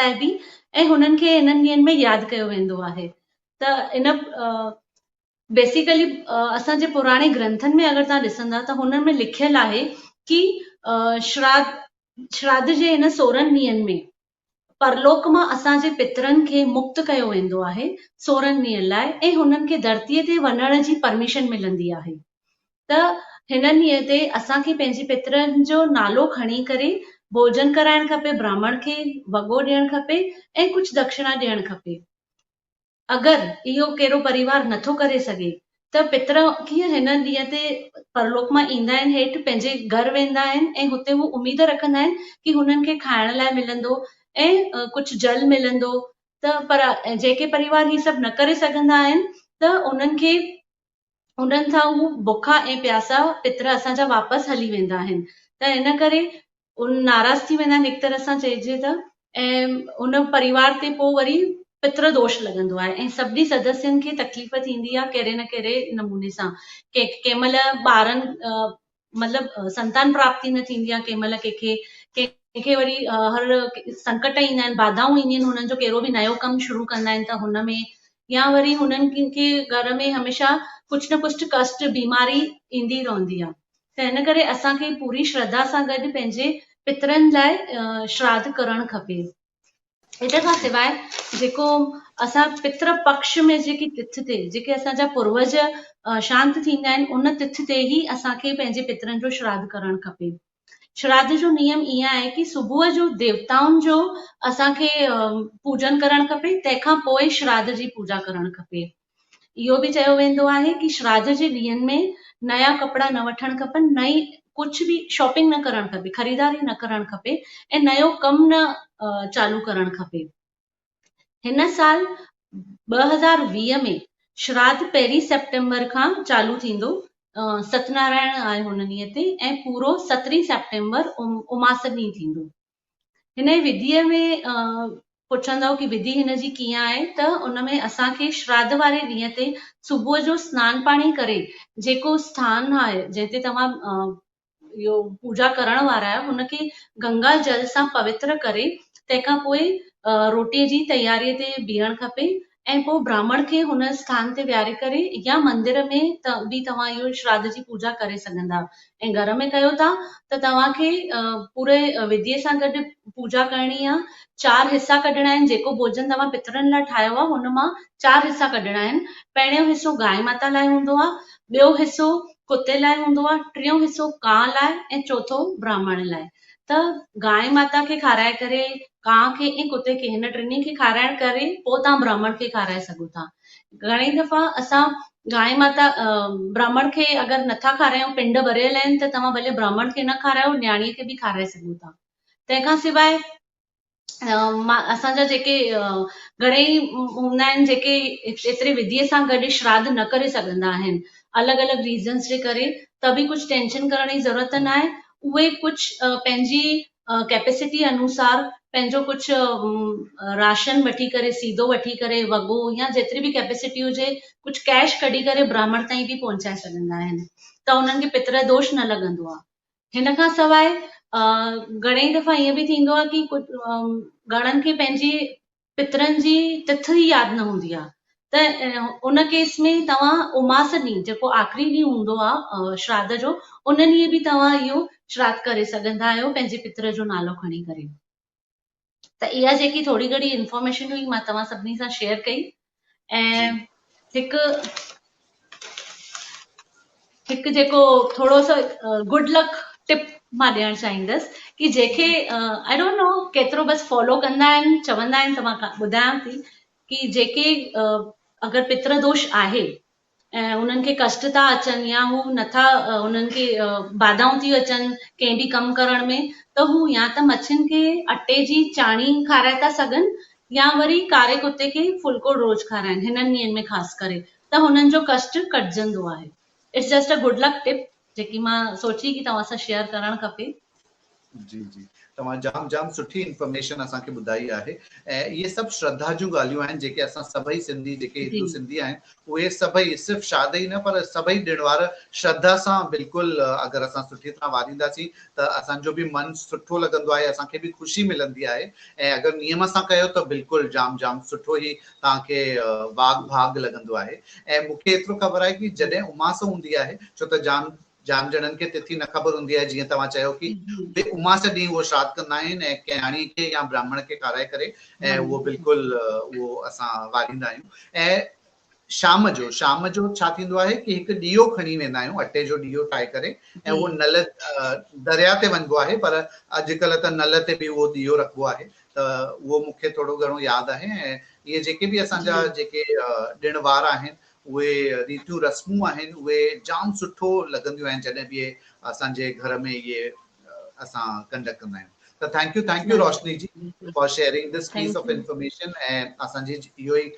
لاء به ۽ هنن کي هنن ڏينهن ۾ ياد ڪيو ويندو آهي ته ان بيسيڪلي اسان جي پراڻي گرنٿن ۾ اگر توهان ڏسندا ته هنن ۾ لکيل آهي ڪي شراڌ شراڌ جي هن سورهن ڏينهن ۾ پرلوڪ مان اسان جي پترن کي مڪت ڪيو ويندو آهي سورهن ڏينهن لاء ۽ هنن کي ڌرتيء تي وڃڻ جي پرميشن ملندي آهي ته هنن ڏينهن تي اسان کي پنهنجي پترن جو نالو کڻي ڪري ڀوڄن ڪرائڻ کپي، براهمڻ کي وڳو ڏيڻ کپي ۽ ڪجهه دکشڻا ڏيڻ کپي. اگر اهو ڪهڙو پريوار نٿو ڪري سگهي ته پتر ڪيئن هن ڏينهن تي پرلوڪ مان ايندا آهن هيٺ پنهنجي گهر ويندا آهن ۽ هتي هو اميد رکندا آهن ڪي هنن کي کائڻ لاء ملندو ۽ ڪجهه جل ملندو ته پر جيڪي پريوار هي سڀ نه ڪري سگهندا آهن ته انهن کي انهن سان هو بکا ۽ پياسا پتر اسان جا واپس هلي ويندا آهن ته ان ڪري ان ناراض ٿي ويندا آهن هڪ طرح سان چئجي ته ۽ ان پريوار تي پوء وري پتر دوش لڳندو آهي ۽ سڀني سدسين کي تڪليف ٿيندي آهي ڪهڙي نه ڪهڙي نموني سان ڪنهن مهل ٻارن مطلب سنتان پراپتي نه ٿيندي آهي ڪنهن مهل ڪنهن کي ڪنهن کي وري هر سنڪٽ ايندا آهن باڌائون اينديون آهن هنن جو ڪهڙو به نيو ڪم شروع ڪندا آهن ته هن ۾ يا وري هنن کي گهر ۾ هميشه ڪجهه نه ڪجهه ڪشٽ بيماري ايندي رهندي آهي ته هن ڪري اسان کي پوري شرڌا سان گڏ پنهنجي پترن لاء شراڌ ڪرڻ کپي. ان کان سواء جيڪو اسان پتر پڪش ۾ جيڪي تٿ تي جيڪي اسان جا پوروج شانت ٿيندا آهن ان تٿ تي ئي اسان کي پنهنجي پترن جو شراڌ ڪرڻ کپي. شراڌ جو نيم ائين آهي ڪي صبح جو ديوتائن جو اسان کي پوڄن ڪرڻ کپي تنهن کان پوء شراڌ جي پوڄا ڪرڻ کپي. اهو به چيو ويندو آهي ڪي شراڌ جي ڏينهن ۾ نيا ڪپڙا نه وٺڻ کپن نه ئي ڪجهه به شاپنگ نه ڪرڻ کپي خريداري نه ڪرڻ کپي ۽ نيو ڪم نه چالو ڪرڻ کپي. هن سال 2020 ۾ شراڌ پهرين سيپٽمبر کان چالو ٿيندو ست نارائڻ آهي هن ڏينهن تي ۽ پورو سترهين سيپٽمبر اماس ڏينهن ٿيندو. هن جي وڌيء ۾ پڇندؤ ڪي وڌي هن جي ڪيئن آهي ته ان ۾ اسان کي شراڌ واري ڏينهن تي صبح جو سنان پاڻي ڪري جيڪو اسٿان آهي جنهن تي توهان اهو پوڄا ڪرڻ وارا آهيو هن کي گنگا جل سان پوتر ڪري تنهن کان پوء روٽيء جي تياريء تي بيهڻ کپي ۽ پوء براهمڻ کي هن اسٿان تي ويهاري ڪري يا مندر ۾ ته به توهان اهو شراڌ جي پوڄا ڪري سگهندا ۽ گهر ۾ ڪيو ٿا ته توهان کي پوري وڌيء سان گڏ پوڄا ڪرڻي آ چار حصا ڪڍڻا آهن جيڪو ڀوڄن توهان پترن لاء ٺاهيو آ هن مان چار حصا ڪڍڻا آهن پهريون حصو گانء ماتا لاء هوندو آ ٻيو حصو ڪتي لاء هوندو آ ٽيون حصو ڪانء لاء ۽ چوٿون براهمڻ لاء ته گانء ماتا کي کارائي ڪري، ڪانء کي ۽ ڪتي کي هن ٽنهي کي کارائڻ ڪري پوء توهان براهمڻ کي کارائي سگهو ٿا. گهڻي دفعا اسان گانء ماتا براهمڻ کي اگر نٿا کارايون پنڊ ڀريل آهن ته توهان ڀلي براهمڻ کي نه کارايو نياڻيء کي به کارائي سگهو ٿا. تنهن کان سواء اسان جا جيڪي گهڻيئي هوندا آهن جيڪي ايتري وڌيء سان گڏ شراڌ نه ڪري سگهندا آهن الڳ الڳ ريزنس جي ڪري ته به ڪجهه ٽينشن ڪرڻ جي ضرورت نه آهي اهي ڪجهه پنهنجي ڪيپيسٽي انوسار پنهنجو ڪجهه راشن وٺي ڪري سيڌو وٺي ڪري وڳو يا جيتري به ڪيپيسٽي هجي ڪجهه ڪيش ڪڍي ڪري براهمڻ تائين به پهچائي سگهندا آهن ته انهن کي پتر دوش نه لڳندو آهي هن کان سواء گهڻي ئي دفعا ائين به ٿيندو آهي ڪي گهڻن کي پنهنجي پترن جي تٿ ئي ياد نه هوندي آهي ته ان ڪيس ۾ توهان اماس ڏينهن جيڪو آخري ڏينهن هوندو آهي شراڌ جو ان ڏينهن به توهان اهو شراڌ ڪري سگهندا آهيو پنهنجي پتر جو نالو کڻي ڪري. ته اها جيڪي ٿوري گهڻي انفارميشن هئي مان توهان سڀني سان شيئر ڪئي ۽ هڪ هڪ جيڪو ٿورو سو گڊ لڪ ٽپ مان ڏيڻ چاهيندس ڪي جيڪي I don't know ڪيترو بس فالو ڪندا آهن چوندا آهن ته مان ٻڌايان ٿي ڪي جيڪي اگر پتر دوش آهي ۽ انهن کي ڪشٽ ٿا اچن يا هو نٿا انهن کي باڌائون ٿي اچن ڪنهن به ڪم ڪرڻ ۾ ته هو يا ته مڇين کي اٽي جي چاڻي کارائي ٿا سگهن يا وري ڪاري ڪتي کي ڦلڪو روز کارائن هنن ڏينهن ۾ خاص ڪري ته هنن جو ڪشٽ ڪٽجندو آهي it's just a good luck tip جيڪي مان سوچي ڪي توهان سان شيئر ڪرڻ کپي. جي جي. توهان جام جام سٺي انفارميشن اسان کي ٻڌائي آهي ۽ اهي سڀ شرڌا جون ڳالهيون آهن جيڪي اسان سڀئي سنڌي جيڪي هندو سنڌي آهن اهي سڀئي صرف شاد ئي نه پر سڀئي ڏڻ وار شرڌا سان بلڪل اگر اسان سٺي طرح وارينداسين ته اسان جو به من سٺو لڳندو آهي اسان کي به خوشي ملندي آهي ۽ اگر نيم سان ڪيو ته بلڪل جام جام سٺو ئي توهان کي واڳ ڀاڳ لڳندو آهي ۽ مون کي ايترو خبر آهي ڪي جڏهن اماس هوندي آهي ڇو ته جام جام ڄڻن کي تٿي نه خبر هوندي آهي جيئن توهان چيو ڪي اهي اماس ڏينهن اهو شراڌ ڪندا آهن ۽ ڪنهن کي يا براهمڻ کي کارائي ڪري ۽ اهو بلڪل اهو اسان واريندا آهيون ۽ شام جو شام جو ڇا ٿيندو آهي ڪي هڪ ڏيئو کڻي ويندا آهيون اٽي جو ڏيئو ٺاهي ڪري ۽ اهو نل دريا تي وڃبو آهي پر اڄڪلهه ته نل تي به اهو ڏيئو رکبو آهي ته اهو مون کي ٿورو گهڻو ياد آهي ۽ اهي جيڪي به اسان جا جيڪي ڏڻ وار آهن اهي ريتيون رسمون آهن اهي جام سٺو لڳنديون آهن جڏهن به اهي اسان جي گهر ۾ اهي اسان ڪنڊڪٽ ڪندا آهيون ته thank you thank you Roshni ji for sharing this piece of information ۽ اسان جي اهو ئي.